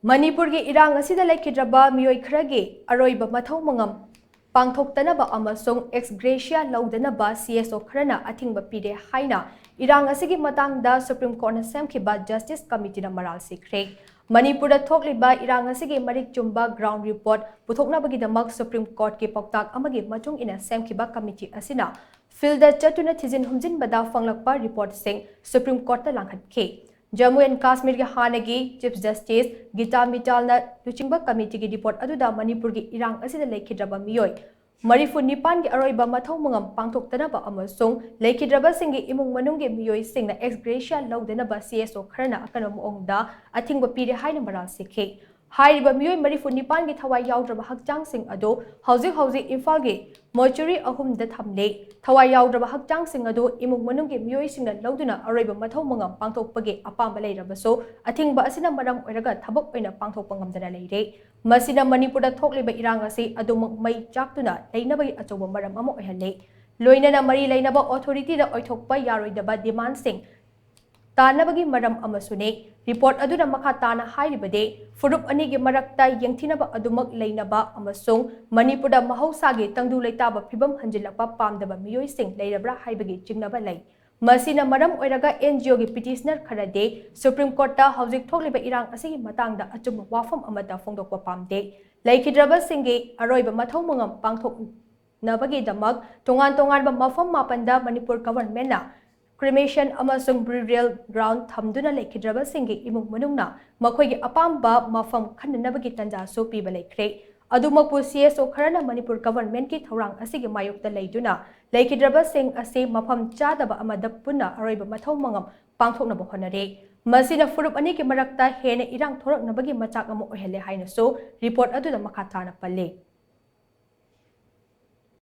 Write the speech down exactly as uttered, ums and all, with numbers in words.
ꯃꯅꯤꯄꯨꯔꯒꯤ ꯏꯔꯥꯡ ꯑꯁꯤꯗ ꯂꯩꯈꯤꯗ꯭ꯔꯕ ꯃꯤꯑꯣꯏ ꯈꯔꯒꯤ ꯑꯔꯣꯏꯕ ꯃꯊꯧ ꯃꯉꯝ ꯄꯥꯡꯊꯣꯛꯇꯅꯕ ꯑꯃꯁꯨꯡ ex gratia ꯂꯧꯗꯅꯕ C S O ꯈꯔꯅ ꯑꯊꯤꯡꯕ ꯄꯤꯔꯦ ꯍꯥꯏꯅ ꯏꯔꯥꯡ ꯑꯁꯤꯒꯤ ꯃꯇꯥꯡꯗ Supreme Courtꯅ ꯁꯦꯝꯈꯤꯕ Justice Committeeꯅ ꯃꯔꯥꯜ ꯁꯤꯈ꯭ꯔꯦ꯫ ꯃꯅꯤꯄꯨꯔꯗ ꯊꯣꯛꯂꯤꯕ ꯏꯔꯥꯡ ꯑꯁꯤꯒꯤ ꯃꯔꯤꯛ ꯆꯨꯝꯕ ground report ꯄꯨꯊꯣꯛꯅꯕꯒꯤꯗꯃꯛ Supreme Courtꯀꯤ ꯄꯥꯎꯇꯥꯛ ꯑꯃꯒꯤ ꯃꯇꯨꯡ ꯏꯟꯅ ꯁꯦꯝꯈꯤꯕ committee ꯑꯁꯤꯅ fieldꯗ ꯆꯠꯇꯨꯅ ꯊꯤꯖꯤꯟ ꯍꯨꯝꯖꯤꯟꯕꯗ ꯐꯪꯂꯛꯄ reportꯁꯤꯡ Supreme Courtꯇ ꯂꯥꯡꯈꯠꯈꯤ꯫ ꯖꯝꯃꯨ and ꯀꯥꯁꯃꯤꯔꯒꯤ ꯍꯥꯟꯅꯒꯤ Chief Justice ꯒꯤꯇꯥ ꯃꯤꯇꯥꯜꯅ ꯂꯨꯆꯤꯡꯕ committeeꯒꯤ report ꯑꯗꯨꯗ ꯃꯅꯤꯄꯨꯔꯒꯤ ꯏꯔꯥꯡ ꯑꯁꯤꯗ ꯂꯩꯈꯤꯗ꯭ꯔꯕ ꯃꯤꯑꯣꯏ ꯃꯔꯤꯐꯨ ꯅꯤꯄꯥꯟꯒꯤ ꯑꯔꯣꯏꯕ ꯃꯊꯧ ꯃꯉꯝ ꯄꯥꯡꯊꯣꯛꯇꯅꯕ ꯑꯃꯁꯨꯡ ꯂꯩꯈꯤꯗ꯭ꯔꯕꯁꯤꯡꯒꯤ ꯏꯃꯨꯡ ꯃꯅꯨꯡꯒꯤ ꯃꯤꯑꯣꯏꯁꯤꯡꯅ ex gratia ꯂꯧꯗꯅꯕ C S O ꯈꯔꯅ ꯑꯀꯟꯕ ꯃꯑꯣꯡꯗ ꯑꯊꯤꯡꯕ ꯄꯤꯔꯦ ꯍꯥꯏꯅ ꯃꯔꯥꯜ ꯁꯤꯈꯤ꯫ ꯍꯥꯏꯔꯤꯕ ꯃꯤꯑꯣꯏ ꯃꯔꯤꯐꯨ ꯅꯤꯄꯥꯟꯒꯤ ꯊꯋꯥꯏ ꯌꯥꯎꯗ꯭ꯔꯕ ꯍꯛꯆꯥꯡꯁꯤꯡ ꯑꯗꯨ ꯍꯧꯖꯤꯛ ꯍꯧꯖꯤꯛ ꯏꯝꯐꯥꯜꯒꯤ mortuary ꯑꯍꯨꯝꯗ ꯊꯝꯂꯤ꯫ ꯊꯋꯥꯏ ꯌꯥꯎꯗ꯭ꯔꯕ ꯍꯛꯆꯥꯡꯁꯤꯡ ꯑꯗꯨ ꯏꯃꯨꯡ ꯃꯅꯨꯡꯒꯤ ꯃꯤꯑꯣꯏꯁꯤꯡꯅ ꯂꯧꯗꯨꯅ ꯑꯔꯣꯏꯕ ꯃꯊꯧ ꯃꯉꯝ ꯄꯥꯡꯊꯣꯛꯄꯒꯤ ꯑꯄꯥꯝꯕ ꯂꯩꯔꯕꯁꯨ, ꯑꯊꯤꯡꯕ ꯑꯁꯤꯅ ꯃꯔꯝ ꯑꯣꯏꯔꯒ ꯊꯕꯛ ꯑꯣꯏꯅ ꯄꯥꯡꯊꯣꯛꯄ ꯉꯝꯗꯅ ꯂꯩꯔꯦ꯫ ꯃꯁꯤꯅ ꯃꯅꯤꯄꯨꯔꯗ ꯊꯣꯛꯂꯤꯕ ꯏꯔꯥꯡ ꯑꯁꯤ ꯑꯗꯨꯃꯛ ꯃꯩ ꯆꯥꯛꯇꯨꯅ ꯂꯩꯅꯕꯒꯤ ꯑꯆꯧꯕ ꯃꯔꯝ ꯑꯃ ꯑꯣꯏꯍꯜꯂꯤ꯫ ꯂꯣꯏꯅꯅ ꯃꯔꯤ ꯂꯩꯅꯕ authorityꯗ ꯑꯣꯏꯊꯣꯛꯄ ꯌꯥꯔꯣꯏꯗꯕ demandꯁꯤꯡ ꯇꯥꯟꯅꯕꯒꯤ ꯃꯔꯝ ꯑꯃꯁꯨꯅꯤ꯫ Report ꯑꯗꯨꯅ ꯃꯈꯥ ꯇꯥꯅ ꯍꯥꯏꯔꯤꯕꯗꯤ, ꯐꯨꯔꯨꯞ ꯑꯅꯤꯒꯤ ꯃꯔꯛꯇ ꯌꯦꯡꯊꯤꯅꯕ ꯑꯗꯨꯃꯛ ꯂꯩꯅꯕ ꯑꯃꯁꯨꯡ ꯃꯅꯤꯄꯨꯔꯗ ꯃꯍꯧꯁꯥꯒꯤ ꯇꯪꯗꯨ ꯂꯩꯇꯥꯕ ꯐꯤꯕꯝ ꯍꯟꯖꯤꯜꯂꯛꯄ ꯄꯥꯝꯗꯕ ꯃꯤꯑꯣꯏꯁꯤꯡ ꯂꯩꯔꯕ꯭ꯔꯥ ꯍꯥꯏꯕꯒꯤ ꯆꯤꯡꯅꯕ ꯂꯩ꯫ ꯃꯁꯤꯅ ꯃꯔꯝ ꯑꯣꯏꯔꯒ N G Oꯒꯤ petitioner ꯈꯔꯗꯤ Supreme Courtꯇ ꯍꯧꯖꯤꯛ ꯊꯣꯛꯂꯤꯕ ꯏꯔꯥꯡ ꯑꯁꯤꯒꯤ ꯃꯇꯥꯡꯗ ꯑꯆꯨꯝꯕ ꯋꯥꯐꯝ ꯑꯃꯠꯇ ꯐꯣꯡꯗꯣꯛꯄ ꯄꯥꯝꯗꯦ꯫ ꯂꯩꯈꯤꯗ꯭ꯔꯕꯁꯤꯡꯒꯤ ꯑꯔꯣꯏꯕ ꯃꯊꯧ ꯃꯉꯝ ꯄꯥꯡꯊꯣꯛꯅꯕꯒꯤꯗꯃꯛ ꯇꯣꯉꯥꯟ ꯇꯣꯉꯥꯟꯕ ꯃꯐꯝ ꯃꯥꯄꯟꯗ ꯃꯅꯤꯄꯨꯔ governmentꯅ cremation ꯑꯃꯁꯨꯡ burial ground ꯊꯝꯗꯨꯅ ꯂꯩꯈꯤꯗ꯭ꯔꯕꯁꯤꯡꯒꯤ ꯏꯃꯨꯡ ꯃꯅꯨꯡꯅ ꯃꯈꯣꯏꯒꯤ ꯑꯄꯥꯝꯕ ꯃꯐꯝ ꯈꯟꯅꯅꯕꯒꯤ ꯇꯥꯟꯖꯥꯁꯨ ꯄꯤꯕ ꯂꯩꯈ꯭ꯔꯦ꯫ ꯑꯗꯨꯃꯛꯄꯨ C S O ꯈꯔꯅ ꯃꯅꯤꯄꯨꯔ governmentꯀꯤ ꯊꯧꯔꯥꯡ ꯑꯁꯤꯒꯤ ꯃꯥꯌꯣꯛꯇ ꯂꯩꯗꯨꯅ ꯂꯩꯈꯤꯗ꯭ꯔꯕꯁꯤꯡ ꯑꯁꯤ ꯃꯐꯝ ꯆꯥꯗꯕ ꯑꯃꯗ ꯄꯨꯟꯅ ꯑꯔꯣꯏꯕ ꯃꯊꯧ ꯃꯉꯝ ꯄꯥꯡꯊꯣꯛꯅꯕ ꯍꯣꯠꯅꯔꯦ꯫ ꯃꯁꯤꯅ ꯐꯨꯔꯨꯞ ꯑꯅꯤꯒꯤ ꯃꯔꯛꯇ ꯍꯦꯟꯅ ꯏꯔꯥꯡ ꯊꯣꯔꯛꯅꯕꯒꯤ ꯃꯆꯥꯛ ꯑꯃ ꯑꯣꯏꯍꯜꯂꯦ ꯍꯥꯏꯅꯁꯨ report ꯑꯗꯨꯗ ꯃꯈꯥ ꯇꯥꯅ ꯄꯜꯂꯤ꯫